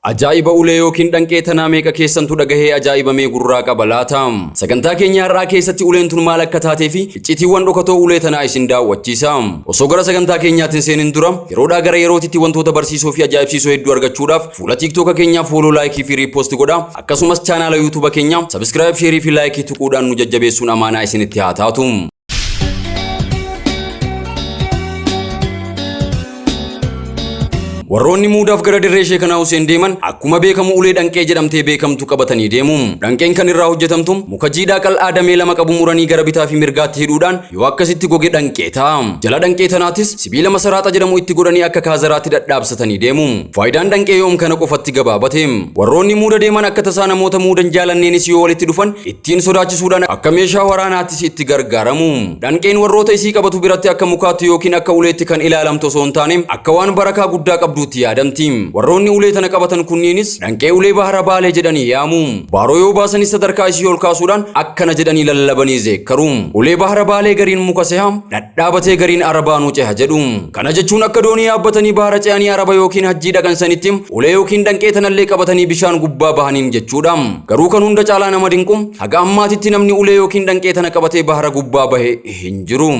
Ajaa'iba ulee yookiin dhanqee tanaa meeqa keessantu dhagahee ajaa'ibamee gurraa qaba laata? Sagantaa keenya har'aa keessatti uleen tun maal akka taatee fi iccitiiwwan dhokatoo ulee tanaa isin daawwachiisa. Osoo gara sagantaa keenyaatiin seenin dura yeroodhaa gara yerootitti wantoota barsiisoo fi ajaa'ibsiisoo hedduu argachuudhaaf fuula TikTok keenyaa follow, like fi repost godhaa. Akkasumas chaanaala YouTube keenyaa subscribe, share fi like tuquudhaan nu jajjabeessuun amaanaa isinitti haa taatu. Warroonni muudaaf gara dirree Sheekanaa Huseen deeman akkuma beekamu ulee dhanqee jedhamtee beekamtu qabatanii deemu. Dhanqeen kan irraa hojjetamtu muka jiidhaa qal'aa damee lama qabu muranii gara bitaa fi mirgaatti hidhuudhaan yoo akkasitti goge dhanqee ta'a. Jala dhanqee tanaatis sibiila masaraaxa jedhamu itti godhanii akka kaazaraatti dhadhaabsatanii deemu. Faayidaan dhanqee yoom kana qofatti gabaabate. Warroonni muuda deeman akka tasaa namoota muudan jaalanneenis yoo walitti dhufan ittiin sodaachisuudhaan akka meeshaa waraanaattis itti gargaaramu. Dhanqeen warroota isii qabatu biratti akka mukaatti yookiin akka uleetti kan ilaalamtu osoo hin taane akka waan barakaa guddaa qabduutti yaadamti. Warroonni ulee tana qabatan kunniinis dhanqee ulee bahara Baalee jedhanii yaamu. Baaroo yoo baasanis sadarkaa isii ol kaasuudhaan akkana jedhanii lallabanii zeekkaru. Ulee bahara Baalee gariin muka seha, dhadhaabatee gariin arabaanuu ceha jedhu. Kana jechuun akka doonii yaabbatanii bahara ce'anii araba yookiin hajjii dhaqan sanitti ulee yookiin dhanqee tanallee qabatanii bishaan gubbaa bahaniin jechuudha. Garuu kan hunda caalaa nama dinqu haga ammaatitti namni ulee yookiin dhanqee tana qabatee bahara gubbaa bahe hin jiru.